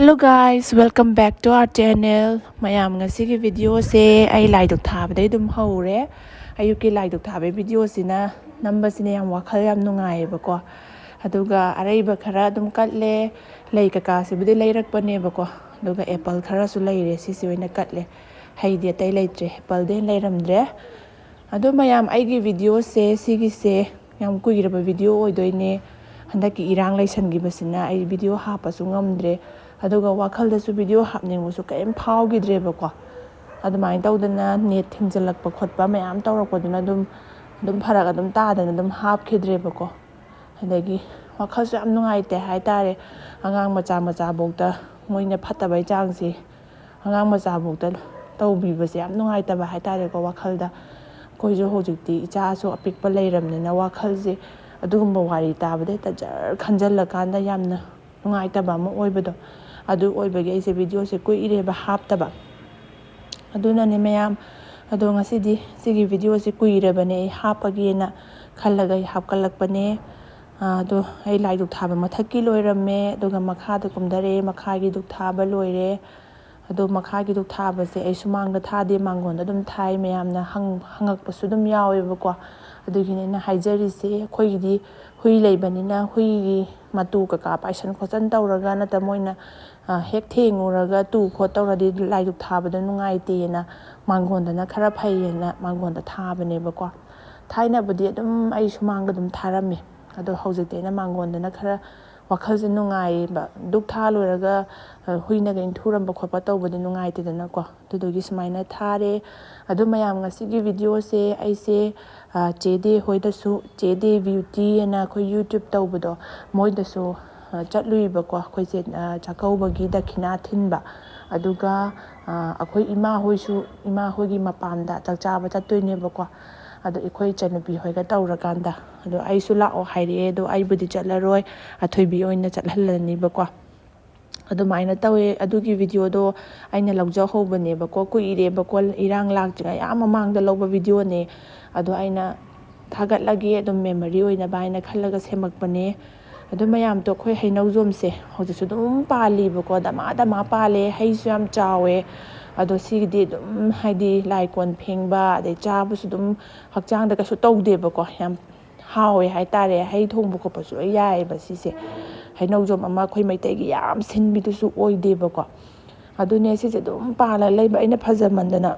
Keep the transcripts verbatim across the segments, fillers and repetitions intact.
Hello guys, welcome back to our channel. ꯃꯌꯥꯝ, ꯉꯁꯤꯒꯤ ꯚꯤꯗꯤꯑꯣꯁꯦ ꯑꯩ ꯂꯥꯏꯗꯨꯛ ꯊꯥꯕꯗꯩ ꯑꯗꯨꯝ ꯍꯧꯔꯦ꯫ ꯑꯌꯨꯛꯀꯤ ꯂꯥꯏꯗꯨꯛ ꯊꯥꯕꯒꯤ ꯚꯤꯗꯤꯑꯣꯁꯤꯅ ꯅꯝꯕꯁꯤꯅ ꯌꯥꯝ ꯋꯥꯈꯜ ꯌꯥꯝ ꯅꯨꯡꯉꯥꯏꯌꯦꯕꯀꯣ꯫ ꯑꯗꯨꯒ ꯑꯔꯩꯕ ꯈꯔ ꯑꯗꯨꯝ ꯀꯠꯂꯦ꯫ ꯂꯩ ꯀꯀꯥꯁꯤꯕꯨꯗꯤ ꯂꯩꯔꯛꯄꯅꯦꯕꯀꯣ꯫ ꯑꯗꯨꯒ ꯑꯦꯄꯜ ꯈꯔꯁꯨ ꯂꯩꯔꯦ, ꯁꯤꯁꯤ ꯑꯣꯏꯅ ꯀꯠꯂꯦ꯫ ꯍꯩꯗꯤ ꯑꯇꯩ ꯂꯩꯇ꯭ꯔꯦ, ꯑꯦꯄꯜꯗꯤ ꯂꯩꯔꯝꯗ꯭ꯔꯦ꯫ ꯑꯗꯣ ꯃꯌꯥꯝ, ꯑꯩꯒꯤ ꯚꯤꯗꯤꯑꯣꯁꯦ ꯁꯤꯒꯤꯁꯦ ꯌꯥꯝ ꯀꯨꯏꯔꯕ ꯚꯤꯗꯤꯑꯣ ꯑꯣꯏꯗꯣꯏꯅꯦ꯫ ꯍꯟꯗꯛꯀꯤ ꯏꯔꯥꯡ ꯂꯩꯁꯟꯈꯤꯕꯁꯤꯅ ꯑꯩ ꯚꯤꯗꯤꯑꯣ ꯍꯥꯞꯄꯁꯨ ꯉꯝꯗ꯭ꯔꯦ꯫ ꯑꯗꯨꯒ ꯋꯥꯈꯜꯗꯁꯨ ꯚꯤꯗꯤꯑꯣ ꯍꯥꯞꯅꯤꯡꯕꯁꯨ ꯀꯔꯤꯝ ꯐꯥꯎꯈꯤꯗ꯭ꯔꯦꯕꯀꯣ꯫ ꯑꯗꯨꯃꯥꯏꯅ ꯇꯧꯗꯅ ꯅꯦꯠ ꯊꯤꯡꯖꯤꯜꯂꯛꯄ ꯈꯣꯠꯄ ꯃꯌꯥꯝ ꯇꯧꯔꯛꯄꯗꯨꯅ ꯑꯗꯨꯝ ꯑꯗꯨꯝ ꯐꯔꯛ ꯑꯗꯨꯝ ꯇꯥꯗꯅ ꯑꯗꯨꯝ ꯍꯥꯞꯈꯤꯗ꯭ꯔꯦꯕꯀꯣ꯫ ꯑꯗꯒꯤ ꯋꯥꯈꯜꯁꯨ ꯌꯥꯝ ꯅꯨꯡꯉꯥꯏꯇꯦ ꯍꯥꯏꯇꯥꯔꯦ꯫ ꯑꯉꯥꯡ ꯃꯆꯥ ꯃꯆꯥꯐꯧꯗ ꯃꯣꯏꯅ ꯐꯠꯇꯕꯩ ꯆꯥꯡꯁꯤ, ꯑꯉꯥꯡ ꯃꯆꯥꯐꯧꯗ ꯇꯧꯕꯤꯕꯁꯦ ꯌꯥꯝ ꯅꯨꯡꯉꯥꯏꯇꯕ ꯍꯥꯏꯇꯥꯔꯦꯀꯣ ꯋꯥꯈꯜꯗ꯫ ꯑꯩꯈꯣꯏꯁꯨ ꯍꯧꯖꯤꯛꯇꯤ ꯏꯆꯥꯁꯨ ꯑꯄꯤꯛꯄ ꯂꯩꯔꯕꯅꯤꯅ ꯋꯥꯈꯜꯁꯦ ꯑꯗꯨꯒꯨꯝꯕ ꯋꯥꯔꯤ ꯇꯥꯕꯗ ꯍꯦꯛꯇ ꯖꯔ ꯈꯟꯖꯜꯂꯀꯥꯟꯗ ꯌꯥꯝꯅ ꯅꯨꯡꯉꯥꯏꯇꯕ ꯑꯃ ꯑꯣꯏꯕꯗꯣ, ꯑꯗꯨ ꯑꯣꯏꯕꯒꯤ ꯑꯩꯁꯦ ꯚꯤꯗꯤꯑꯣꯁꯦ ꯀꯨꯏꯔꯦꯕ ꯍꯥꯞꯇꯕ꯫ ꯑꯗꯨꯅꯅꯦ ꯃꯌꯥꯝ, ꯑꯗꯣ ꯉꯁꯤꯗꯤ ꯁꯤꯒꯤ ꯚꯤꯗꯤꯑꯣꯁꯦ ꯀꯨꯏꯔꯕꯅꯦ ꯑꯩ ꯍꯥꯞꯄꯒꯦꯅ ꯈꯜꯂꯒ ꯑꯩ ꯍꯥꯞꯀꯠꯂꯛꯄꯅꯦ꯫ ꯑꯥ, ꯑꯗꯣ ꯑꯩ ꯂꯥꯏ ꯙꯨꯛ ꯊꯥꯕ ꯃꯊꯛꯀꯤ ꯂꯣꯏꯔꯝꯃꯦ, ꯑꯗꯨꯒ ꯃꯈꯥꯗ ꯀꯨꯝꯊꯔꯛꯑꯦ, ꯃꯈꯥꯒꯤ ꯙꯨꯛ ꯊꯥꯕ ꯂꯣꯏꯔꯦ꯫ ꯑꯗꯣ ꯃꯈꯥꯒꯤ ꯙꯨꯛ ꯊꯥꯕꯁꯦ ꯑꯩ ꯁꯨꯃꯥꯡꯗ ꯊꯥꯗꯦ, ꯃꯥꯡꯒꯣꯟꯗ ꯑꯗꯨꯝ ꯊꯥꯏ꯫ ꯃꯌꯥꯝꯅ ꯍꯪ-, ꯍꯪꯉꯛꯄꯁꯨ ꯑꯗꯨꯝ ꯌꯥꯎꯋꯦꯕꯀꯣ꯫ ꯑꯗꯨꯒꯤꯅꯦ ꯑꯩꯅ ꯍꯥꯏꯖꯔꯤꯁꯦ, ꯑꯩꯈꯣꯏꯒꯤꯗꯤ ꯍꯨꯏ ꯂꯩꯕꯅꯤꯅ ꯍꯨꯏꯒꯤ ꯃꯇꯨ ꯀꯩꯀꯥ ꯄꯥꯏꯁꯟ ꯈꯣꯠꯆꯟ ꯇꯧꯔꯒ ꯅꯠꯇ꯭ꯔ ꯃꯣꯏꯅ, ꯑ, ꯍꯦꯛ ꯊꯦꯡꯉꯨꯔꯒ ꯇꯨ ꯈꯣꯠ ꯇꯧꯔꯗꯤ ꯂꯥꯏ ꯙꯨꯛ ꯊꯥꯕꯗꯣ ꯅꯨꯡꯉꯥꯏꯇꯦꯅ ꯃꯥꯡꯒꯣꯟꯗꯅ ꯈꯔ ꯐꯩꯌꯦꯅ ꯃꯥꯡꯒꯣꯟꯗ ꯊꯥꯕꯅꯦꯕꯀꯣ꯫ ꯊꯥꯏꯅꯕꯨꯗꯤ ꯑꯗꯨꯝ ꯑꯩ ꯁꯨꯃꯥꯡꯗ ꯑꯗꯨꯝ ꯊꯥꯔꯝꯃꯦ꯫ ꯑꯗꯣ ꯍꯧꯖꯤꯛꯇꯤ ꯑꯩꯅ ꯃꯥꯡꯒꯣꯟꯗꯅ ꯈꯔ ꯋꯥꯈꯜꯁꯦ ꯅꯨꯡꯉꯥꯏꯌꯦꯕ꯫ ꯙꯨꯛ ꯊꯥ ꯂꯣꯏꯔꯒ, ꯑ, ꯍꯨꯏꯅꯒ ꯏꯟꯊꯨꯔꯝꯕ ꯈꯣꯠꯄ ꯇꯧꯕꯗꯤ ꯅꯨꯡꯉꯥꯏꯇꯦꯗꯅꯀꯣ꯫ ꯑꯗꯨꯗꯨꯒꯤ ꯁꯨꯃꯥꯏꯅ ꯊꯥꯔꯦ꯫ ꯑꯗꯣ ꯃꯌꯥꯝ, ꯉꯁꯤꯒꯤ ꯚꯤꯗꯤꯑꯣꯁꯦ ꯑꯩꯁꯦ, ꯑ, ꯆꯦ ꯗꯦ ꯍꯣꯏꯗꯁꯨ, ꯆꯦ ꯗꯦ ꯕ꯭ꯌꯨꯇꯤ ꯑꯅ ꯑꯩꯈꯣꯏ YouTube ꯇꯧꯕꯗꯣ, ꯃꯣꯏꯗꯁꯨ, ꯑ, ꯆꯠꯂꯨꯏꯕꯀꯣ ꯑꯩꯈꯣꯏꯁꯦ, ꯑ, ꯆꯥꯛꯀꯧꯕꯒꯤ ꯗꯈꯤꯅꯥ ꯊꯤꯟꯕ꯫ ꯑꯗꯨꯒ, ꯑ, ꯑꯩꯈꯣꯏ ꯏꯃꯥ ꯍꯣꯏꯁꯨ, ꯏꯃꯥ ꯍꯣꯏꯒꯤ ꯃꯄꯥꯝꯗ ꯆꯥꯛ ꯆꯥꯕ ꯆꯠꯇꯣꯏꯅꯦꯕꯀꯣ꯫ ꯑꯗꯣ ꯑꯩꯈꯣꯏ ꯏꯆꯟꯅꯨꯄꯤ ꯍꯣꯏꯒ ꯇꯧꯔꯀꯥꯟꯗ, ꯑꯗꯣ ꯑꯩꯁꯨ ꯂꯥꯛꯑꯣ ꯍꯥꯏꯔꯛꯑꯦ, ꯑꯗꯣ ꯑꯩꯕꯨꯗꯤ ꯆꯠꯂꯔꯣꯏ, ꯑꯊꯣꯏꯕꯤ ꯑꯣꯏꯅ ꯆꯠꯍꯜꯂꯅꯤꯕꯀꯣ꯫ ꯑꯗꯨꯃꯥꯏꯅ ꯇꯧꯋꯦ꯫ ꯑꯗꯨꯒꯤ ꯚꯤꯗꯤꯑꯣꯗꯣ ꯑꯩꯅ ꯂꯧꯖꯍꯧꯕꯅꯦꯕꯀꯣ, ꯀꯨꯏꯔꯦꯕꯀꯣ ꯏꯔꯥꯡ ꯂꯥꯛꯇ꯭ꯔꯤꯉꯩ ꯌꯥꯝ ꯃꯃꯥꯡꯗ ꯂꯧꯕ ꯚꯤꯗꯤꯑꯣꯅꯦ꯫ ꯑꯗꯣ ꯑꯩꯅ ꯊꯥꯒꯠꯂꯒꯦ, ꯑꯗꯨꯝ ꯃꯦꯃꯣꯔꯤ ꯑꯣꯏꯅꯕ ꯍꯥꯏꯅ ꯈꯜꯂꯒ ꯁꯦꯝꯃꯛꯄꯅꯦ꯫ ꯑꯗꯨ ꯃꯌꯥꯝꯗꯣ, ꯑꯩꯈꯣꯏ ꯍꯩꯅꯧꯖꯣꯝꯁꯦ ꯍꯧꯖꯤꯛꯁꯨ ꯑꯗꯨꯝ ꯄꯥꯜꯂꯤꯕꯀꯣ, ꯗꯃꯥ ꯗꯃꯥ ꯄꯥꯜꯂꯦ, ꯍꯩꯁꯨ ꯌꯥꯝ ꯆꯥꯎꯋꯦ꯫ ꯑꯗꯣ ꯁꯤꯒꯤꯗꯤ ꯑꯗꯨꯝ, ꯍꯥꯏꯗꯤ, ꯂꯥꯏ ꯀꯣꯟ ꯐꯦꯡꯕ, ꯑꯗꯩ ꯆꯥꯕꯁꯨ ꯑꯗꯨꯝ ꯍꯛꯆꯥꯡꯗ ꯀꯩꯁꯨ ꯇꯧꯗꯦꯕꯀꯣ, ꯌꯥꯝ ꯍꯥꯎꯋꯦ ꯍꯥꯏꯇꯥꯔꯦ꯫ ꯍꯩ ꯊꯣꯡꯕ ꯈꯣꯠꯄꯁꯨ ꯂꯣꯏ ꯌꯥꯏꯑꯕ ꯁꯤꯁꯦ꯫ ꯍꯩꯅꯧꯖꯣꯝ ꯑꯃ ꯑꯩꯈꯣꯏ ꯃꯩꯇꯩꯒꯤ ꯌꯥꯝ ꯁꯤꯟꯕꯤꯗꯨꯁꯨ ꯑꯣꯏꯗꯦꯕꯀꯣ꯫ ꯑꯗꯨꯅꯦ, ꯁꯤꯁꯦ ꯑꯗꯨꯝ ꯄꯥꯜꯂ ꯂꯩꯕ, ꯑꯩꯅ ꯐꯖꯃꯟꯗꯅ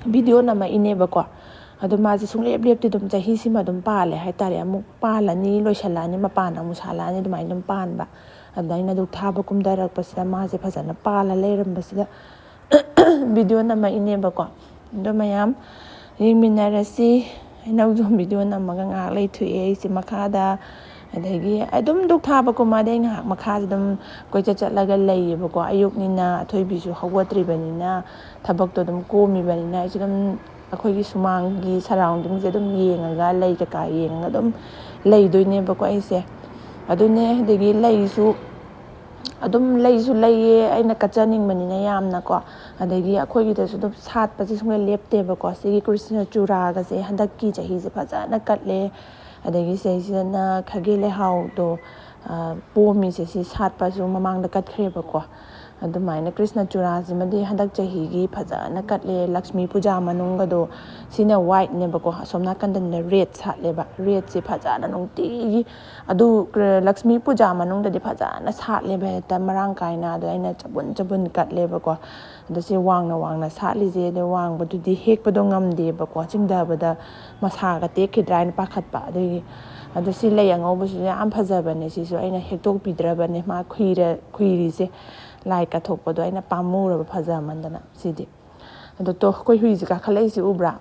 ꯚꯤꯗꯤꯑꯣ ꯅꯝꯃꯛꯏꯅꯦꯕꯀꯣ꯫ ꯑꯗꯣ ꯃꯥꯁꯦ ꯁꯨꯡꯂꯦꯞ ꯂꯦꯞꯇꯦ, ꯑꯗꯨꯝ ꯆꯍꯤꯁꯤꯃ ꯑꯗꯨꯝ ꯄꯥꯜꯂꯦ ꯍꯥꯏꯇꯥꯔꯦ꯫ ꯑꯃꯨꯛ ꯄꯥꯜꯂꯅꯤ, ꯂꯣꯏꯁꯜꯂꯛꯑꯅꯤ, ꯃꯄꯥꯟ ꯑꯃꯨꯛ ꯁꯥꯠꯂꯛꯑꯅꯤ, ꯑꯗꯨꯃꯥꯏꯅ ꯑꯗꯨꯝ ꯄꯥꯟꯕ꯫ ꯑꯗꯨꯗ ꯑꯩꯅ ꯙꯨꯛ ꯊꯥꯕ ꯀꯨꯝꯊꯔꯛꯄꯁꯤꯗ ꯃꯥꯁꯦ ꯐꯖꯅ ꯄꯥꯜꯂ ꯂꯩꯔꯝꯕꯁꯤꯗ ꯚꯤꯗꯤꯑꯣ ꯅꯝꯃꯛꯏꯅꯦꯕꯀꯣ꯫ ꯑꯗꯣ ꯃꯌꯥꯝ ꯌꯦꯡꯃꯤꯟꯅꯔꯁꯤ꯫ ꯍꯩꯅꯧꯖꯣꯝ ꯚꯤꯗꯤꯑꯣ ꯅꯝꯃꯒ ꯉꯥꯏꯍꯥꯛ ꯂꯩꯊꯣꯛꯑꯦ ꯑꯩꯁꯦ ꯃꯈꯥꯗ꯫ ꯑꯗꯒꯤ ꯑꯗꯨꯝ ꯙꯨꯛ ꯊꯥꯕ ꯀꯨꯝꯃꯗꯤ ꯑꯩ ꯉꯥꯏꯍꯥꯛ ꯃꯈꯥꯁꯦ ꯑꯗꯨꯝ ꯀꯣꯏꯆꯠ ꯆꯠꯂꯒ ꯂꯩꯌꯦꯕꯀꯣ꯫ ꯑꯌꯨꯛꯅꯤꯅ ꯑꯊꯣꯏꯕꯤꯁꯨ ꯍꯧꯒꯠꯇ꯭ꯔꯤꯕꯅꯤꯅ, ꯊꯕꯛꯇꯣ ꯑꯗꯨꯝ ꯀꯣꯝꯃꯤꯕꯅꯤꯅ, ꯑꯩꯁꯨ ꯑꯗꯨꯝ ꯑꯩꯈꯣꯏꯒꯤ ꯁꯨꯃꯥꯡꯒꯤ ꯁꯔꯥꯎꯟꯗꯤꯡꯁꯦ ꯑꯗꯨꯝ ꯌꯦꯡꯉꯒ, ꯂꯩ ꯀꯩꯀꯥ ꯌꯦꯡꯉꯒ ꯑꯗꯨꯝ ꯂꯩꯗꯣꯏꯅꯦꯕꯀꯣ ꯑꯩꯁꯦ꯫ ꯑꯗꯨꯅꯦ, ꯑꯗꯒꯤ ꯂꯩꯁꯨ ꯑꯗꯨꯝ, ꯂꯩꯁꯨ ꯂꯩꯌꯦ, ꯑꯩꯅ ꯀꯠꯆꯅꯤꯡꯕꯅꯤꯅ ꯌꯥꯝꯅꯀꯣ꯫ ꯑꯗꯒꯤ ꯑꯩꯈꯣꯏꯒꯤꯗꯁꯨ ꯑꯗꯨꯝ ꯁꯥꯠꯄꯁꯦ ꯁꯨꯡꯂꯦꯞ ꯂꯦꯞꯇꯦꯕꯀꯣ꯫ ꯁꯤꯒꯤ ꯀ꯭ꯔꯤꯁꯅ ꯆꯨꯔꯥꯒꯁꯦ ꯍꯟꯗꯛꯀꯤ ꯆꯍꯤꯁꯦ ꯐꯖꯅ ꯀꯠꯂꯦ꯫ ꯑꯗꯒꯤ ꯁꯤꯗꯩꯁꯤꯗꯅ ꯈꯥꯒꯦ ꯂꯩꯍꯥꯎꯗꯣ, ꯑ, ꯄꯣꯝꯃꯤꯁꯦ, ꯁꯤ ꯁꯥꯠꯄꯁꯨ ꯃꯃꯥꯡꯗ ꯀꯠꯈ꯭ꯔꯦꯕꯀꯣ꯫ ꯑꯗꯨꯃꯥꯏꯅ ꯀ꯭ꯔꯤꯁꯅ ꯆꯨꯔꯥꯁꯤꯃꯗꯤ ꯍꯟꯗꯛ ꯆꯍꯤꯒꯤ ꯐꯖꯅ ꯀꯠꯂꯦ꯫ ꯂꯛꯁꯃꯤ ꯄꯨꯖꯥ ꯃꯅꯨꯡꯒꯗꯣ, ꯁꯤꯅ ꯋꯥꯏꯠꯅꯦꯕꯀꯣ, ꯑꯁꯣꯝ ꯅꯥꯀꯟꯗꯅ ꯔꯦꯗ ꯁꯥꯠꯂꯦꯕ꯫ ꯔꯦꯗꯁꯦ ꯐꯖꯅ ꯅꯨꯡꯇꯤꯒꯤ, ꯑꯗꯨ ꯀ꯭ꯔ-, ꯂꯛꯁꯃꯤ ꯄꯨꯖꯥ ꯃꯅꯨꯡꯗꯗꯤ ꯐꯖꯅ ꯁꯥꯠꯂꯦꯕ, ꯍꯦꯛꯇ ꯃꯔꯥꯡ ꯀꯥꯏꯅ꯫ ꯑꯗꯣ ꯑꯩꯅ ꯆꯕꯨꯟ ꯆꯕꯨꯟ ꯀꯠꯂꯦꯕꯀꯣ꯫ ꯑꯗꯣ ꯁꯤ ꯋꯥꯡꯅ ꯋꯥꯡꯅ ꯁꯥꯠꯂꯤꯁꯦ, ꯑꯗꯣ ꯋꯥꯡꯕꯗꯨꯗꯤ ꯍꯦꯛꯄꯗꯣ ꯉꯝꯗꯦꯕꯀꯣ, ꯆꯤꯡꯊꯕꯗ ꯃꯁꯥꯒ ꯇꯦꯛꯈꯤꯗ꯭ꯔꯥ ꯍꯥꯏꯅ ꯄꯥꯈꯠꯄ ꯑꯗꯨꯒꯤ꯫ ꯑꯗꯣ ꯁꯤ ꯂꯩ ꯑꯉꯧꯕꯁꯤꯁꯨ ꯌꯥꯝ ꯐꯖꯕꯅꯦ, ꯁꯤꯁꯨ ꯑꯩꯅ ꯍꯦꯛꯇꯣꯛꯄꯤꯗ꯭ꯔꯕꯅꯦ, ꯃꯥ ꯈꯨꯏꯔ-, ꯈꯨꯏꯔꯤꯁꯦ, ꯂꯥꯏ ꯀꯠꯊꯣꯛꯄꯗꯣ ꯑꯩꯅ ꯄꯥꯝꯃꯨꯔꯕ, ꯐꯖꯃꯟꯗꯅ ꯁꯤꯗꯤ꯫ ꯑꯗꯣ ꯇꯣ, ꯑꯩꯈꯣꯏ ꯍꯨꯏꯁꯦ ꯀꯥꯈꯠꯂꯛꯏꯁꯦ ꯎꯕ꯭ꯔꯥ?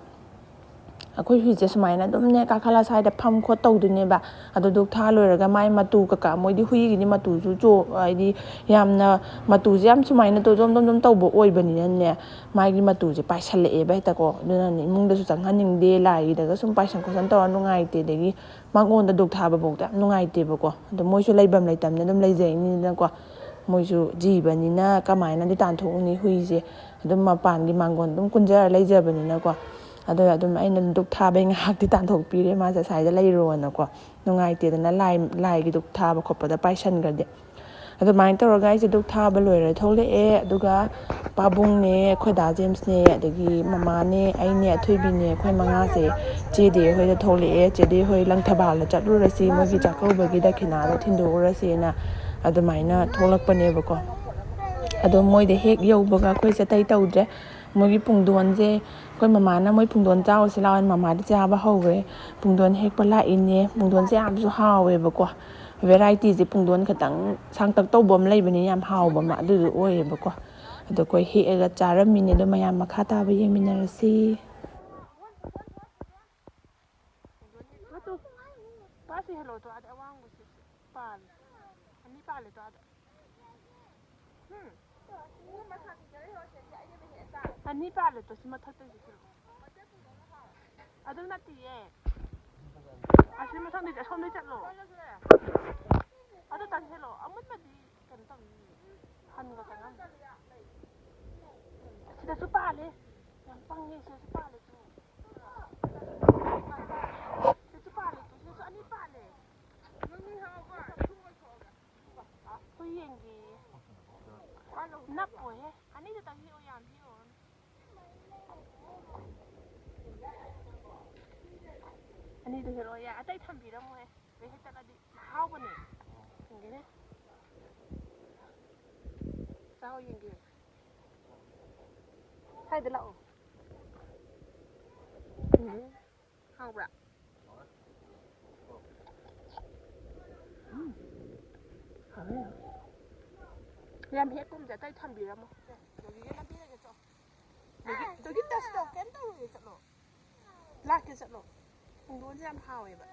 ꯑꯩꯈꯣꯏ ꯍꯨꯏꯁꯦ ꯁꯨꯃꯥꯏꯅ ꯑꯗꯨꯝꯅꯦ ꯀꯥꯈꯠꯂ ꯁ꯭ꯋꯥꯏꯗ ꯐꯝ ꯈꯣꯠ ꯇꯧꯗꯣꯏꯅꯦꯕ꯫ ꯑꯗꯣ ꯙꯨꯛ ꯊꯥ ꯂꯣꯏꯔꯒ ꯃꯥꯏ ꯃꯇꯨ ꯀꯀꯥ, ꯃꯣꯏꯗꯤ ꯍꯨꯏꯒꯤꯗꯤ ꯃꯇꯨꯁꯨ ꯆꯣ-, ꯍꯥꯏꯗꯤ ꯌꯥꯝꯅ ꯃꯇꯨꯁꯦ ꯌꯥꯝ ꯁꯨꯃꯥꯏꯅ ꯇꯧ-, ꯖꯣꯝ ꯖꯣꯝ ꯖꯣꯝ ꯇꯧꯕ ꯑꯣꯏꯕꯅꯤꯅꯅꯦ, ꯃꯥꯒꯤ ꯃꯇꯨꯁꯦ ꯄꯥꯏꯁꯜꯂꯛꯑꯦꯕ ꯍꯦꯛꯇꯀꯣ꯫ ꯑꯗꯨꯅꯅꯦ ꯏꯃꯨꯡꯗꯁꯨ ꯆꯪꯍꯟꯅꯤꯡꯗꯦ, ꯂꯥꯏꯒꯤꯗꯒ ꯁꯨꯝ ꯄꯥꯏꯁꯟ ꯈꯣꯠꯁꯟ ꯇꯧꯔ ꯅꯨꯡꯉꯥꯏꯇꯦ꯫ ꯑꯗꯒꯤ ꯃꯉꯣꯟꯗ ꯙꯨꯛ ꯊꯥꯕꯐꯥꯎꯗ ꯌꯥꯝ ꯅꯨꯡꯉꯥꯏꯇꯦꯕꯀꯣ꯫ ꯑꯗꯣ ꯃꯣꯏꯁꯨ ꯂꯩꯐꯝ ꯂꯩꯇꯕꯅꯤꯅ ꯑꯗꯨꯝ ꯂꯩꯖꯩꯅꯤꯗꯅꯀꯣ꯫ ꯃꯣꯏꯁꯨ ꯖꯤꯕꯅꯤꯅ ꯀꯃꯥꯏꯅꯗꯤ ꯇꯥꯟꯊꯣꯛꯎꯅꯤ ꯍꯨꯏꯁꯦ꯫ ꯑꯗꯨꯝ ꯃꯄꯥꯟꯒꯤ ꯃꯥꯡꯒꯣꯟ ꯑꯗꯨꯝ ꯀꯨꯟꯖꯔ ꯂꯩꯖꯕꯅꯤꯅꯀꯣ꯫ ꯑꯗꯣ ꯑꯗꯨꯝ ꯑꯩꯅ ꯙꯨꯛ ꯊꯥꯕꯩ ꯉꯥꯏꯍꯥꯛꯇꯤ ꯇꯥꯟꯊꯣꯛꯄꯤꯔꯦ, ꯃꯥꯁꯦ ꯑꯁ꯭ꯋꯥꯏꯗ ꯂꯩꯔꯣꯅꯀꯣ, ꯅꯨꯡꯉꯥꯏꯇꯦꯗꯅ ꯂꯥꯏ, ꯂꯥꯏꯒꯤ ꯙꯨꯛ ꯊꯥꯕ ꯈꯣꯠꯄꯗ ꯄꯥꯏꯁꯟꯈ꯭ꯔꯗꯤ꯫ ꯑꯗꯨꯃꯥꯏꯅ ꯇꯧꯔꯒ ꯑꯩꯁꯦ ꯙꯨꯛ ꯊꯥꯕ ꯂꯣꯏꯔ ꯊꯣꯛꯂꯛꯑꯦ꯫ ꯑꯗꯨꯒ ꯄꯥꯕꯨꯡꯅꯦ, ꯑꯩꯈꯣꯏ ꯗꯥ ꯖꯦꯝꯁꯅꯦ, ꯑꯗꯒꯤ ꯃꯃꯥꯅꯦ, ꯑꯩꯅꯦ, ꯑꯊꯣꯏꯕꯤꯅꯦ, ꯑꯩꯈꯣꯏ ꯃꯉꯥꯁꯦ ꯆꯦꯗꯤ ꯍꯣꯏꯗ ꯊꯣꯛꯂꯛꯑꯦ꯫ ꯆꯦꯗꯤ ꯍꯣꯏ ꯂꯪꯊꯕꯥꯜꯗ ꯆꯠꯂꯨꯔꯁꯤ, ꯃꯣꯏꯒꯤ ꯆꯥꯛꯀꯧꯕꯒꯤ ꯗꯈꯤꯅꯥꯗꯣ ꯊꯤꯟꯗꯣꯛꯎꯔꯁꯦꯅ ꯑꯗꯨꯃꯥꯏꯅ ꯊꯣꯛꯂꯛꯄꯅꯦꯕꯀꯣ꯫ ꯑꯗꯣ ꯃꯣꯏꯗ ꯍꯦꯛ ꯌꯧꯕꯒ ꯑꯩꯈꯣꯏꯁꯦ ꯑꯇꯩ ꯇꯧꯗ꯭ꯔꯦ꯫ ꯃꯣꯏꯒꯤ ꯄꯨꯡꯗꯣꯟꯁꯦ, ꯑꯩꯈꯣꯏ ꯃꯃꯥꯅ ꯃꯣꯏ ꯄꯨꯡꯗꯣꯟ ꯆꯥꯎꯁꯤ ꯂꯥꯛꯑꯣꯅ ꯃꯃꯥꯗꯤ ꯆꯥꯕ ꯍꯧꯈ꯭ꯔꯦ꯫ ꯄꯨꯡꯗꯣꯟ ꯍꯦꯛꯄ ꯂꯥꯛꯏꯅꯦ꯫ ꯄꯨꯡꯗꯣꯟꯁꯦ ꯌꯥꯝꯁꯨ ꯍꯥꯎꯋꯦꯕꯀꯣ꯫ ꯚꯦꯔꯥꯏꯇꯤꯁꯦ ꯄꯨꯡꯗꯣꯟ ꯈꯇꯪ ꯁꯥꯡꯇꯛ ꯇꯧꯕ ꯑꯃ ꯂꯩꯕꯅꯤ, ꯌꯥꯝ ꯍꯥꯎꯕ ꯑꯃ, ꯑꯗꯨꯗꯣ ꯑꯣꯏꯌꯦꯕꯀꯣ꯫ ꯑꯗꯣ ꯑꯩꯈꯣꯏ ꯍꯦꯛꯑꯒ ꯆꯥꯔꯝꯃꯤꯅꯦ꯫ ꯑꯗꯣ ꯃꯌꯥꯝ ꯃꯈꯥ ꯇꯥꯕ ꯌꯦꯡꯃꯤꯟꯅꯔꯁꯤ꯫ ꯃꯇꯨ, ꯄꯥꯁꯤ ꯍꯦꯜꯂꯣ, ꯇꯣ ꯑꯥꯗ ꯑꯋꯥꯡꯕꯁꯤ ꯄꯥꯜꯂꯦ꯫ ꯑꯅꯤ ꯄꯥꯜꯂꯦ ꯇꯣ ꯑꯥꯗ꯫ ꯎꯝ꯫ ꯑꯅꯤ ꯄꯥꯜꯂꯦ ꯇꯣ, ꯁꯤ ꯃꯊꯛꯇꯩꯁꯤ ꯈꯤꯜꯂꯣ꯫ ꯑꯗꯨ ꯅꯠꯇꯤꯌꯦ꯫ ꯑꯁꯤ ꯃꯊꯪꯗꯩꯗꯤ ꯑꯁꯣꯝꯗꯩ ꯆꯠꯂꯣ꯫ ꯑꯗꯨ ꯇꯪ ꯍꯦꯜꯂꯣ꯫ ꯑꯃꯨꯟꯕꯗꯤ ꯀꯩꯅꯣ ꯇꯧꯅꯤ꯫ ꯍꯟꯒ ꯆꯪꯉꯝ-, ꯁꯤꯗꯁꯨ ꯄꯥꯜꯂꯦ꯫ ꯌꯥꯝ ꯄꯪꯉꯦ, ꯁꯤꯗꯁꯨ ꯄꯥꯜꯂꯦ ꯇꯨ꯫ ꯁꯤꯗꯁꯨ ꯄꯥꯜꯂꯦ ꯇꯨ, ꯁꯤꯗꯁꯨ ꯑꯅꯤ ꯄꯥꯜꯂꯦ꯫ ꯍꯨꯏ ꯌꯦꯡꯒꯦꯌꯦ꯫ ꯅꯞꯄꯣꯏꯍꯦ꯫ ꯑꯅꯤꯗꯨꯇꯪ ꯍꯦꯛꯑꯣ, ꯌꯥꯝ ꯍꯦꯛꯑꯣ꯫ ꯑꯅꯤꯗꯨ ꯍꯦꯛꯂꯛꯑꯣ ꯌꯥꯏ, ꯑꯇꯩ ꯊꯝꯕꯤꯔꯝꯃꯣꯍꯦ꯫ ꯂꯣꯏ ꯍꯦꯛꯇꯠꯂꯗꯤ ꯍꯥꯎꯕꯅꯦ꯫ ꯌꯦꯡꯒꯦꯅꯦ꯫ ꯆꯥꯎ ꯌꯦꯡꯒꯦ꯫ ꯁ꯭ꯋꯥꯏꯗ ꯂꯥꯛꯑꯣ꯫ ꯎꯝ꯫ ꯍꯥꯎꯕ꯭ꯔꯥ? ꯎꯝ꯫ ꯍꯥꯎꯋꯦ꯫ ꯌꯥꯝ ꯍꯦꯛꯀꯨꯝꯁꯦ, ꯑꯇꯩ ꯊꯝꯕꯤꯔꯝꯃꯣ꯫ ꯁꯦ, ꯗꯣꯒꯤꯒ ꯅꯝꯕꯤꯔꯒꯦ, ꯆꯣ꯫ ꯗꯣꯒꯤ, ꯗꯣꯒꯤ, ꯇꯁ ꯇꯧ, ꯀꯩꯝ ꯇꯧꯔꯣꯏꯌꯦ, ꯆꯠꯂꯣ꯫ ꯂꯥꯛꯀꯦ, ꯆꯠꯂꯣ꯫ ꯄꯨꯡꯗꯣꯟꯁꯦ ꯌꯥꯝ ꯍꯥꯎꯋꯦꯕ꯫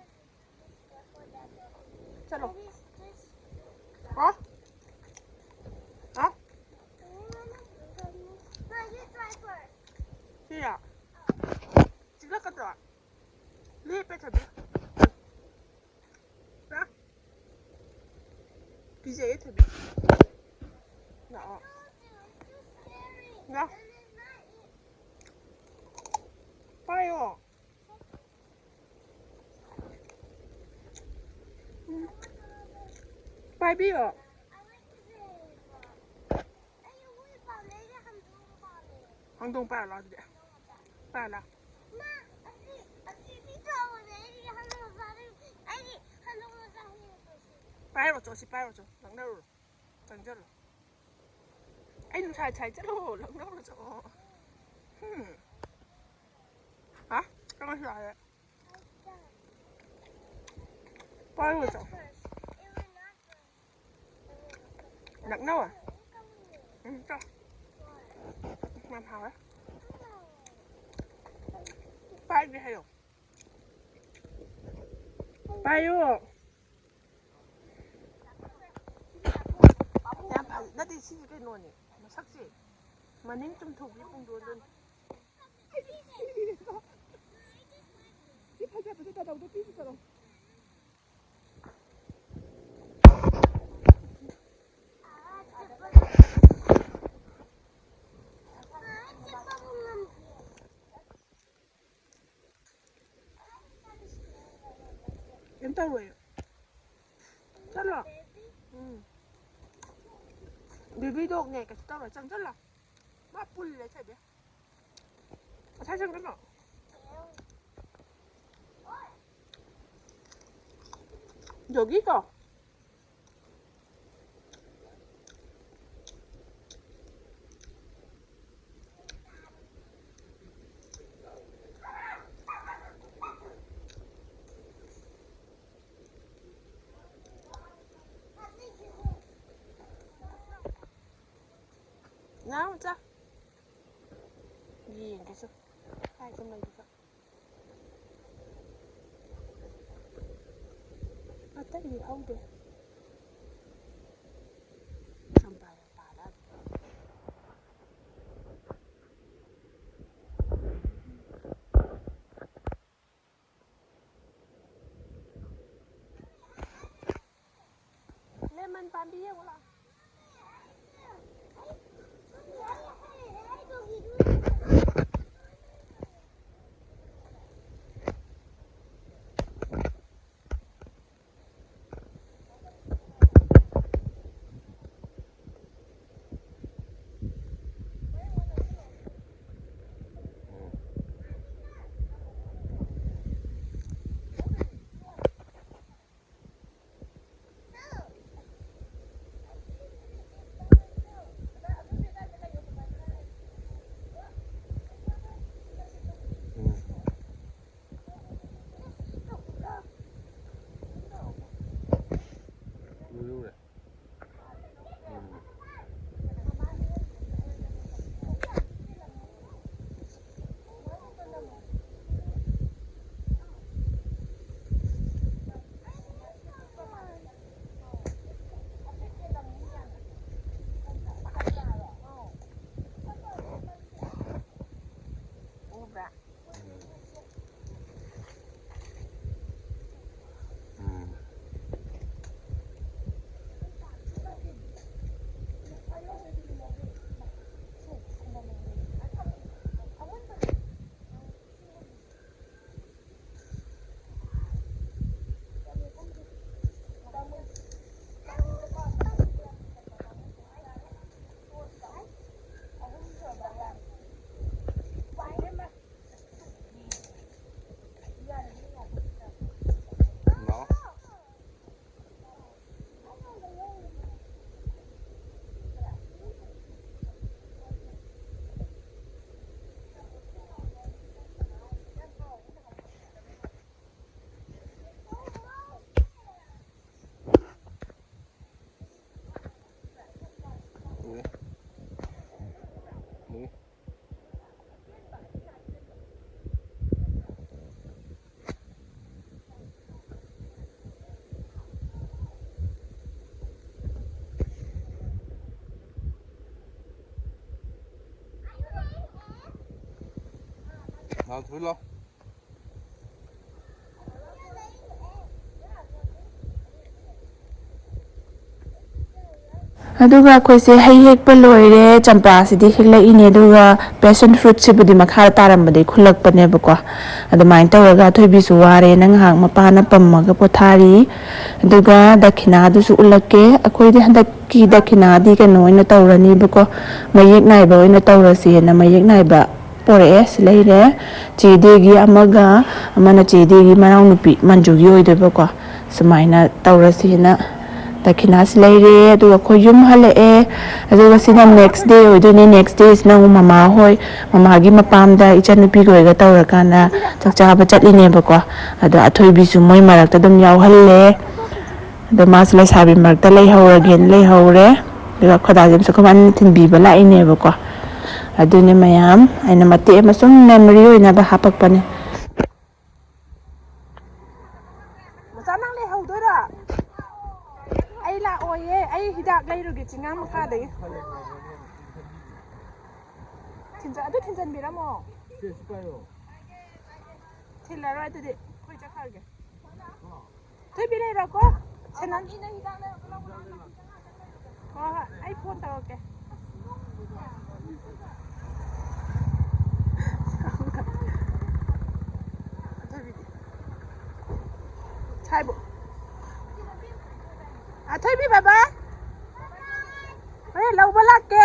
ꯆꯠꯂꯣ꯫ ꯍꯥ? ꯍꯥ? ꯁꯤꯔꯣ? ꯆꯤꯛꯂꯛꯀꯗ꯭ꯔꯣ? ꯂꯦꯞꯄꯦ, ꯊꯣꯏꯕꯤ꯫ ꯂꯥ꯫ ꯀꯤꯖꯩꯌꯦ, ꯊꯣꯏꯕꯤ꯫ ꯂꯥꯛꯑꯣ꯫ ꯂꯥ꯫ ꯍꯥꯏꯕꯤꯌꯣ꯫ ꯍꯪꯗꯣꯡ ꯄꯥꯏꯔꯣ ꯂꯥꯎ ꯑꯗꯨꯗꯤ꯫ ꯄꯥꯏꯔꯣ ꯂꯥꯎ꯫ ꯄꯥꯏꯔꯣ ꯆꯣ, ꯁꯤ ꯄꯥꯏꯔꯣ ꯆꯣ, ꯂꯛꯅꯔꯨꯔꯣ꯫ ꯆꯪꯁꯤꯜꯂꯣ꯫ ꯑꯩ ꯅꯨꯡꯁꯥ ꯁꯥꯏ ꯆꯠꯂꯣ, ꯂꯛꯅꯧꯔꯣ ꯆꯣ꯫ ꯍꯝ꯫ ꯍꯥ? ꯀꯅꯥꯁꯨ ꯂꯥꯛꯑꯦ꯫ ꯄꯥꯏꯔꯨꯔꯣ ꯆꯣ꯫ ꯅꯛꯅꯧ꯫ ꯎꯝ, ꯆꯣ꯫ ꯌꯥꯝ ꯍꯥꯎꯋꯦ꯫ ꯄꯥꯏꯒꯦ ꯍꯥꯏꯌꯣ꯫ ꯄꯥꯏꯌꯣ꯫ ꯌꯥꯝ ꯐꯖ-, ꯅꯠꯇꯦ, ꯁꯤꯁꯦ ꯀꯩꯅꯣꯅꯦ, ꯃꯁꯛꯁꯦ꯫ ꯃꯅꯤꯡ ꯆꯨꯝꯊꯣꯛꯄꯤ ꯄꯨꯡꯗꯣꯟꯗꯨꯅꯤ꯫ ꯁꯤ ꯐꯖ ꯐꯖ ꯇꯧꯗꯣ ꯄꯤꯁꯤ ꯆꯠꯂꯣ꯫ ꯀꯩꯝ ꯇꯧꯔꯣꯏ꯫ ꯆꯠꯂꯣ꯫ ꯎꯝ꯫ ꯕꯦꯕꯤ ꯗꯣꯒꯅꯦ, ꯀꯩꯁꯨ ꯇꯧꯔꯣꯏ꯫ ꯆꯪꯁꯤꯜꯂꯣ꯫ ꯃꯥ ꯄꯨꯜꯂꯦ, ꯊꯣꯏꯕꯤ꯫ ꯉꯁꯥꯏ ꯆꯪꯁꯤꯜꯂꯣ꯫ ꯗꯣꯒꯤ ꯀꯣ꯫ ꯅꯥꯎ ꯆꯥ꯫ ꯌꯦꯡꯒꯦꯁꯨ꯫ ꯀꯥꯏ ꯁꯨꯝ ꯂꯩꯕꯁꯨ꯫ ꯑꯇꯩꯗꯤ ꯍꯧꯗꯦ꯫ ꯆꯝꯄ꯭ꯔꯥ ꯌꯥꯝ ꯄꯥꯜꯂꯦ꯫ ꯂꯦꯃꯟ ꯄꯥꯝꯕꯤ ꯌꯦꯡꯉꯨ ꯂꯥꯎ꯫ ꯑꯗꯨꯒ ꯑꯩꯈꯣꯏꯁꯦ ꯍꯩ ꯍꯦꯛꯄ ꯂꯣꯏꯔꯦ, ꯆꯝꯄ꯭ꯔꯥꯁꯤꯗꯤ ꯍꯦꯛꯂꯛꯏꯅꯦ, ꯑꯗꯨꯒ ꯄꯦꯁꯟ ꯐ꯭ꯔꯨꯠꯁꯤꯕꯨꯗꯤ ꯃꯈꯥꯗ ꯇꯥꯔꯝꯕꯗꯒꯤ ꯈꯨꯜꯂꯛꯄꯅꯦꯕꯀꯣ꯫ ꯑꯗꯨꯃꯥꯏꯅ ꯇꯧꯔꯒ ꯑꯊꯣꯏꯕꯤꯁꯨ ꯋꯥꯔꯦꯅ ꯉꯥꯏꯍꯥꯛ ꯃꯄꯥꯅ ꯄꯝꯃꯒ ꯄꯣꯊꯥꯔꯤ꯫ ꯑꯗꯨꯒ ꯗꯈꯤꯅꯥꯗꯨꯁꯨ ꯎꯠꯂꯛꯀꯦ꯫ ꯑꯩꯈꯣꯏꯗꯤ ꯍꯟꯗꯛꯀꯤ ꯗꯈꯤꯅꯥꯗꯤ ꯀꯩꯅꯣ ꯑꯣꯏꯅ ꯇꯧꯔꯅꯤꯕꯀꯣ, ꯃꯌꯦꯛ ꯅꯥꯏꯕ ꯑꯣꯏꯅ ꯇꯧꯔꯁꯦꯅ ꯃꯌꯦꯛ ꯅꯥꯏꯕ ꯄꯣꯔꯛꯑꯦ꯫ ꯁꯤ ꯂꯩꯔꯦ꯫ ꯆꯦ ꯗꯦꯒꯤ ꯑꯃꯒ, ꯑꯃꯅ ꯆꯦ ꯗꯦꯒꯤ ꯃꯅꯥꯎꯅꯨꯄꯤ ꯃꯟꯖꯨꯒꯤ ꯑꯣꯏꯗꯣꯏꯕꯀꯣ꯫ ꯁꯨꯃꯥꯏꯅ ꯇꯧꯔꯁꯦꯅ ꯗꯈꯤꯅꯥꯁꯤ ꯂꯩꯔꯦ꯫ ꯑꯗꯨꯒ ꯑꯩꯈꯣꯏ ꯌꯨꯝ ꯍꯜꯂꯛꯑꯦ꯫ ꯑꯗꯨꯒ ꯁꯤꯅ ꯅꯦꯛꯁ ꯗꯦ ꯑꯣꯏꯗꯣꯏꯅꯦ꯫ ꯅꯦꯛꯁ ꯗꯦꯁꯤꯅ ꯑꯃꯨꯛ ꯃꯃꯥ ꯍꯣꯏ, ꯃꯃꯥꯒꯤ ꯃꯄꯥꯝꯗ ꯏꯆꯟꯅꯨꯄꯤꯒ ꯑꯣꯏꯒ ꯇꯧꯔꯀꯥꯟꯗ ꯆꯥꯛ ꯆꯥꯕ ꯆꯠꯂꯤꯅꯦꯕꯀꯣ꯫ ꯑꯗꯣ ꯑꯊꯣꯏꯕꯤꯁꯨ ꯃꯣꯏ ꯃꯔꯛꯇ ꯑꯗꯨꯝ ꯌꯥꯎꯍꯜꯂꯦ꯫ ꯑꯗꯣ ꯃꯥꯁꯨ ꯂꯩꯁꯥꯕꯤ ꯃꯔꯛꯇ ꯂꯩꯍꯧꯔꯒꯦꯅ ꯂꯩꯍꯧꯔꯦ꯫ ꯑꯗꯨꯒ ꯈꯣꯏꯗꯥꯖꯝꯁꯨ ꯑꯩꯈꯣꯏ ꯃꯥꯅ ꯊꯤꯟꯕꯤꯕ ꯂꯥꯛꯏꯅꯦꯕꯀꯣ꯫ ꯑꯗꯨꯅꯦ ꯃꯌꯥꯝ, ꯑꯩꯅ ꯃꯇꯦꯛ ꯑꯃ ꯁꯨꯝ ꯃꯦꯃꯣꯔꯤ ꯑꯣꯏꯅꯕ ꯍꯥꯄꯛꯄꯅꯦ꯫ ꯃꯆꯥ, ꯅꯪ ꯂꯩꯍꯧꯗꯣꯏꯔꯣ? ꯑꯩ ꯂꯥꯛꯑꯣꯏꯌꯦ, ꯑꯩ ꯍꯤꯗꯥꯛ ꯂꯩꯔꯨꯒꯦ ꯆꯤꯡꯉꯥ ꯃꯈꯥꯗꯒꯤ꯫ ꯊꯤꯟꯖ-, ꯑꯗꯨ ꯊꯤꯟꯖꯟꯕꯤꯔꯝꯃꯣ꯫ ꯊꯤꯜꯂꯔꯣꯏ ꯑꯗꯨꯗꯤ, ꯑꯩꯈꯣꯏ ꯆꯠꯈ꯭ꯔꯒꯦ꯫ ꯊꯣꯏꯕꯤ ꯂꯩꯔꯣꯀꯣ꯫ ꯁꯦꯟꯗꯜ-, ꯍꯣꯏ, ꯍꯣꯏ, ꯑꯩ ꯐꯣꯟ ꯇꯧꯔꯛꯀꯦ꯫ ꯑꯊꯣꯏꯕꯤꯗꯤ꯫ ꯁꯥꯏꯕꯨ꯫ ꯑꯊꯣꯏꯕꯤ ꯕꯕꯥ꯫ ꯍꯣꯔꯦꯟ ꯂꯧꯕ ꯂꯥꯛꯀꯦ꯫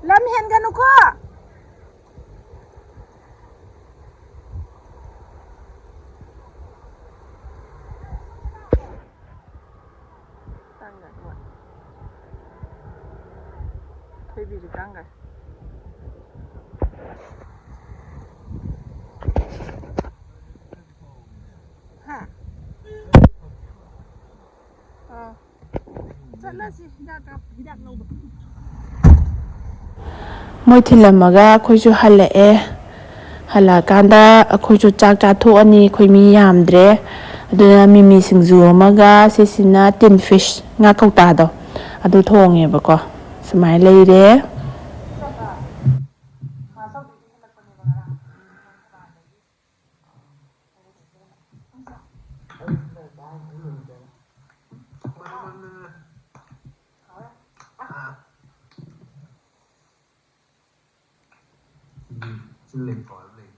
ꯂꯝ ꯍꯦꯟꯒꯅꯨꯀꯣ꯫ ꯀꯥꯡꯒ ꯍꯣꯏ꯫ ꯊꯣꯏꯕꯤꯁꯨ ꯀꯥꯡꯒ꯫ ꯍꯥ? ꯑꯥ꯫ ꯆꯠꯂꯁꯤ ꯍꯤꯗꯥꯛ ꯀꯥꯞ-, ꯍꯤꯗꯥꯛ ꯂꯧꯕ꯫ ꯃꯣꯏ ꯊꯤꯜꯂꯝꯃꯒ ꯑꯩꯈꯣꯏꯁꯨ ꯍꯜꯂꯛꯑꯦ꯫ ꯍꯜꯂꯛꯑꯀꯥꯟꯗ ꯑꯩꯈꯣꯏꯁꯨ ꯆꯥꯛ ꯆꯥꯊꯣꯛꯑꯅꯤ, ꯑꯩꯈꯣꯏ ꯃꯤ ꯌꯥꯝꯗ꯭ꯔꯦ꯫ ꯑꯗꯨꯅ ꯃꯤꯃꯤ ꯁꯤꯡꯖꯨ ꯑꯃꯒ, ꯁꯤꯁꯤꯅ ꯇꯤꯟ ꯐꯤꯁ, ꯉꯥ ꯀꯧꯇꯥꯗꯣ, ꯑꯗꯨ ꯊꯣꯡꯉꯦꯕꯀꯣ꯫ ꯁꯨꯃꯥꯏꯅ ꯂꯩꯔꯦ꯫ ꯃꯥ ꯆꯧꯕꯤꯗꯤ ꯍꯦꯜꯂꯛꯄꯅꯦꯕ ꯉꯔꯥꯡ꯫ ꯂꯩꯀꯣ, ꯂꯩ꯫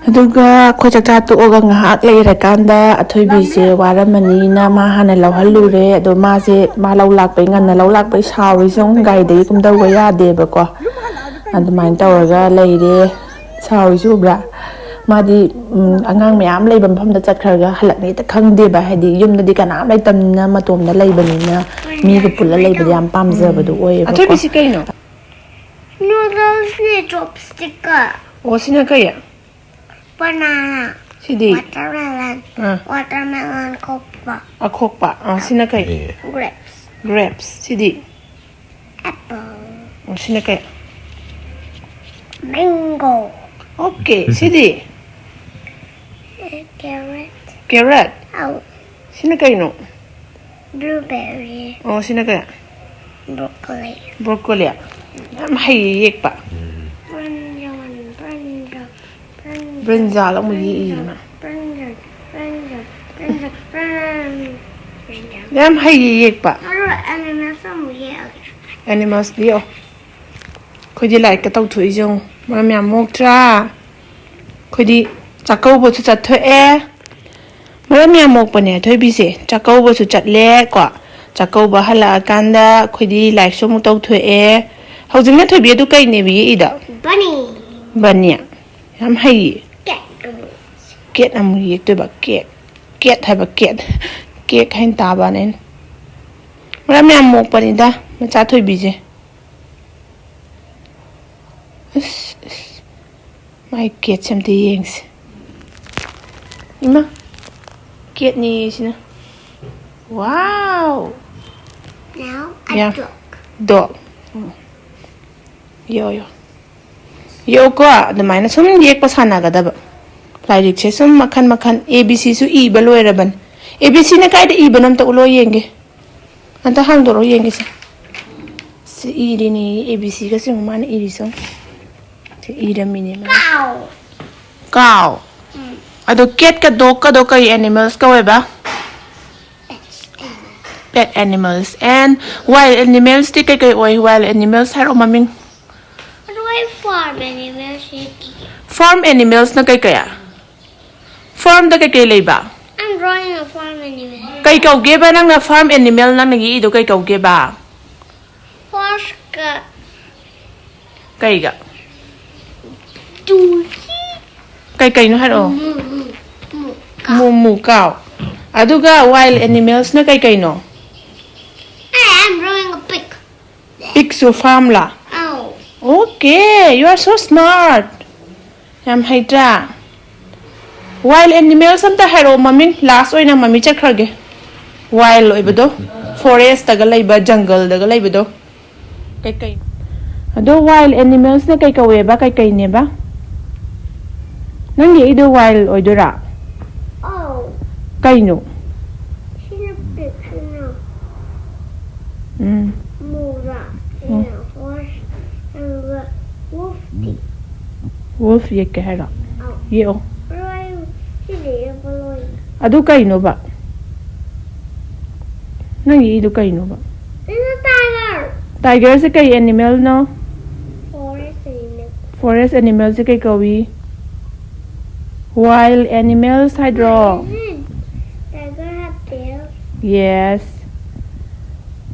ꯑꯗꯨꯒ ꯑꯩꯈꯣꯏ ꯆꯥꯛꯆꯥ ꯇꯣꯛꯑꯒ ꯉꯥꯏꯍꯥꯛ ꯂꯩꯔꯀꯥꯟꯗ ꯑꯊꯣꯏꯕꯤꯁꯦ ꯋꯥꯔꯝꯃꯅꯤꯅ ꯃꯥ ꯍꯥꯟꯅ ꯂꯧꯍꯜꯂꯨꯔꯦ꯫ ꯑꯗꯣ ꯃꯥꯁꯦ, ꯃꯥ ꯂꯧ ꯂꯥꯛꯄꯩ, ꯉꯟꯅ ꯂꯧ ꯂꯥꯛꯄꯩ ꯁꯥꯎꯔꯤꯁꯦ ꯑꯃꯨꯛ ꯒꯥꯔꯤꯗꯒꯤ ꯀꯨꯝꯊꯧꯕ ꯌꯥꯗꯦꯕꯀꯣ꯫ ꯑꯗꯨꯃꯥꯏꯅ ꯇꯧꯔꯒ ꯂꯩꯔꯦ꯫ ꯁꯥꯎꯔꯤꯁꯦ ꯎꯕ꯭ꯔꯥ? ꯃꯥꯗꯤ, ꯎꯝ, ꯑꯉꯥꯡ ꯃꯌꯥꯝ ꯂꯩꯕ ꯃꯐꯝꯗ ꯆꯠꯈ꯭ꯔꯒ ꯍꯜꯂꯛꯅꯤ ꯍꯦꯛꯇ ꯈꯪꯗꯦꯕ꯫ ꯍꯥꯏꯗꯤ ꯌꯨꯝꯗꯗꯤ ꯀꯅꯥꯝ ꯂꯩꯇꯝꯅꯤꯅ ꯃꯇꯣꯝꯗ ꯂꯩꯕꯅꯤꯅ ꯃꯤꯒ ꯄꯨꯜꯂ ꯂꯩꯕꯗꯤ ꯌꯥꯝ ꯄꯥꯝꯖꯕꯗꯣ ꯑꯣꯏꯌꯦꯕꯀꯣ꯫ ꯑꯊꯣꯏꯕꯤ, ꯁꯤ ꯀꯩꯅꯣ? Noodles ꯅꯦ, chopstick ꯀ꯫ ꯑꯣ, ꯁꯤꯅ ꯀꯩ? Banana꯫ ꯁꯤꯗꯤ? Watermelon꯫ ꯑꯥ꯫ Watermelon ꯈꯣꯛꯄ꯫ ꯑꯈꯣꯛꯄ꯫ ꯑꯥ, ꯁꯤꯅ ꯀꯩ? ꯑꯦ꯫ Grapes꯫ Grapes꯫ ꯁꯤꯗꯤ? Apple꯫ ꯑꯣ, ꯁꯤꯅ ꯀꯩ? Mango꯫ Okay, ꯁꯤꯗꯤ? Carrot꯫ Carrot? ꯑꯧ꯫ ꯁꯤꯅ ꯀꯩꯅꯣ? Blueberry꯫ ꯑꯣ, ꯁꯤꯅ ꯀꯩ? Broccoli꯫ Broccoli꯫ ꯌꯥꯝ ꯍꯩꯌꯦ ꯌꯦꯛꯄ꯫ ꯎꯝ꯫ Brinjal, brinjal, brinjal, brinjal ꯑꯃꯨꯛ ꯌꯦꯛꯏ ꯃꯥ꯫ Brinjal, brinjal, brinjal, brinjal, brinjal꯫ ꯌꯥꯝ ꯍꯩꯌꯦ ꯌꯦꯛꯄ꯫ ꯑꯗꯨꯒ animals ꯑꯃꯨꯛ ꯌꯦꯛꯑꯒꯦ꯫ Animals ꯗꯤ ꯌꯦꯛꯑꯣ꯫ ꯑꯩꯈꯣꯏꯗꯤ ꯂꯥꯏꯔꯤꯛꯀ ꯇꯧꯊꯣꯛꯏꯁꯦ ꯌꯦꯡꯉꯨ꯫ ꯃꯔꯝ ꯌꯥꯝ ꯃꯣꯛꯇ꯭ꯔꯥ? ꯑꯩꯈꯣꯏꯗꯤ ꯆꯥꯛꯀꯧꯕꯁꯨ ꯆꯠꯊꯣꯛꯑꯦ꯫ ꯃꯔꯝ ꯌꯥꯝ ꯃꯣꯛꯄꯅꯦ ꯑꯊꯣꯏꯕꯤꯁꯦ꯫ ꯆꯥꯛꯀꯧꯕꯁꯨ ꯆꯠꯂꯦ ꯀꯣ꯫ ꯆꯥꯛꯀꯧꯕ ꯍꯜꯂꯛꯑꯀꯥꯟꯗ ꯑꯩꯈꯣꯏꯗꯤ ꯂꯥꯏꯔꯤꯛꯁꯨ ꯑꯃꯨꯛ ꯇꯧꯊꯣꯛꯑꯦ꯫ ꯍꯧꯖꯤꯛꯅ ꯊꯣꯏꯕꯤ ꯑꯗꯨ ꯀꯩꯅꯦꯕ ꯌꯦꯛꯏꯗꯣ? Bunny꯫ Bunny꯫ ꯌꯥꯝ ꯍꯩꯌꯦ꯫ Cat ꯑꯃꯨꯛ꯫ Cat ꯑꯃꯨꯛ ꯌꯦꯛꯇꯣꯏꯕ꯫ Cat꯫ Cat ꯍꯥꯏꯕ cat꯫ Cake ꯍꯥꯏꯅ ꯇꯥꯕꯅꯦ ꯑꯩꯅ꯫ ꯃꯔꯝ ꯌꯥꯝ ꯃꯣꯛꯄꯅꯤꯗ ꯃꯆꯥ ꯊꯣꯏꯕꯤꯁꯦ꯫ ꯑꯁ, ꯑꯁ꯫ ꯃꯥꯏ cat ꯁꯦ ꯑꯝꯇ ꯌꯦꯡꯁꯦ꯫ ꯏꯃꯥ! Cat ꯅꯦꯌꯦ ꯁꯤꯅ꯫ Wow! Now a Yeah. dog. Dog. ꯎꯝ. ꯌꯦꯛꯑꯣ, ꯌꯦꯛꯑꯣ꯫ ꯌꯦꯛꯑꯣꯀꯣ, ꯑꯗꯨꯃꯥꯏꯅ ꯁꯨꯝ ꯌꯦꯛꯄ ꯁꯥꯟꯅꯒꯗꯕ꯫ ꯂꯥꯏꯔꯤꯛꯁꯦ ꯁꯨꯝ ꯃꯈꯟ ꯃꯈꯟ, ꯑꯦ ꯕꯤ ꯁꯤꯁꯨ ꯏꯕ ꯂꯣꯏꯔꯕꯅꯤ꯫ ꯑꯦ ꯕꯤ ꯁꯤꯅ ꯀꯥꯏꯗ ꯏꯕꯅꯣ ꯑꯝꯇ ꯎꯠꯂꯣ ꯌꯦꯡꯒꯦ꯫ ꯑꯝꯇ ꯍꯥꯡꯗꯣꯔꯛꯑꯣ ꯌꯦꯡꯒꯦꯁꯦ꯫ ꯁꯤ ꯏꯔꯤꯅꯦ, ꯑꯦ ꯕꯤ ꯁꯤꯒꯁꯦ ꯌꯦꯡꯉꯨ ꯃꯥꯅ ꯏꯔꯤꯁꯦ ꯌꯦꯡꯉꯨ꯫ ꯁꯤ ꯏꯔꯝꯃꯤꯅꯦ ꯃꯥꯅ꯫ Cow. Cow꯫ ꯑꯗꯣ cat ꯀ dog ꯀꯗꯣ ꯀꯩ animals ꯀꯧꯋꯦꯕ? Pet animals. And wild animals T ꯀꯩꯀꯩ ꯑꯣꯏ? Wild animals ꯍꯥꯏꯔꯛꯑꯣ ꯃꯃꯤꯡ꯫ What do I farm animals? Ricky? Farm animals ꯅ ꯀꯩꯀꯩ? Farm ꯗ ꯀꯩꯀꯩ ꯂꯩꯕ? I'm drawing a farm animal. ꯀꯩ ꯀꯧꯒꯦꯕ ꯅꯪꯅ farm animal ꯅꯪꯅ ꯌꯦꯛꯏꯗꯣ ꯀꯩ ꯀꯧꯒꯦꯕ? Horse. ꯀꯩꯒ? Doggy. ꯀꯩ ꯀꯩꯅꯣ ꯍꯥꯏꯔꯛꯑꯣ꯫ Moo, moo, moo. Moo, moo, cow. ꯑꯗꯨꯒ wild animals ꯅ ꯀꯩ ꯀꯩꯅꯣ? Hey, I'm drawing a pig. Pig ꯁꯨ farm ꯂꯥ? Oh. Okay, you are so smart. ꯌꯥꯝ ꯍꯩꯇ꯭ꯔꯥ? Wild animals ꯑꯝꯇ ꯍꯥꯏꯔꯛꯑꯣ ꯃꯃꯤꯡ꯫ Last ꯑꯣꯏꯅ ꯃꯃꯤ ꯆꯠꯈ꯭ꯔꯒꯦ꯫ Wild ꯑꯣꯏꯕꯗꯣ, forest ꯇꯒ ꯂꯩꯕ, jungle ꯗꯒ ꯂꯩꯕꯗꯣ꯫ ꯀꯩꯀꯩ? ꯑꯗꯣ wild animals ꯅ ꯀꯩ ꯀꯧꯋꯦꯕ? ꯀꯩꯀꯩꯅꯦꯕ? ꯅꯪꯒꯤ ꯏꯗꯣ wild ꯑꯣꯏꯗꯣꯏꯔꯥ? Oh. ꯀꯩꯅꯣ? She's a pig, you know. Um. Mura. Oh. You know, horse. And the wolf. Wolf ꯌꯦꯛꯀꯦ ꯍꯥꯏꯔꯣ? Oh. ꯌꯦꯛꯑꯣ꯫ Right. She did a balloon. ꯑꯗꯨ ꯀꯩꯅꯣꯕ? ꯅꯪꯒꯤ ꯏꯗꯨ ꯀꯩꯅꯣꯕ? It's a tiger. Tiger ꯁꯦ ꯀꯩ animal ꯅꯣ? Forest animal. Forest animal ꯁꯦ ꯀꯩ ꯀꯧꯏ? Wild animals ꯍꯥꯏꯗ꯭ꯔꯣ? Isn't tiger have tail? Yes.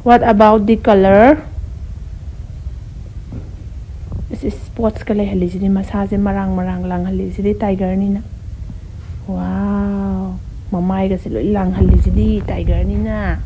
What about the color? Spots ꯀ ꯂꯩꯍꯜꯂꯤꯁꯤꯗꯤ, ꯃꯁꯥꯁꯦ ꯃꯔꯥꯡ ꯃꯔꯥꯡ ꯂꯥꯡꯍꯜꯂꯤꯁꯤꯗꯤ tiger ꯅꯤꯅ꯫ Wow. ꯃꯃꯥꯏꯒꯁꯦ ꯂꯣꯏ ꯂꯥꯡꯍꯜꯂꯤꯁꯤꯗꯤ tiger ꯅꯤꯅ꯫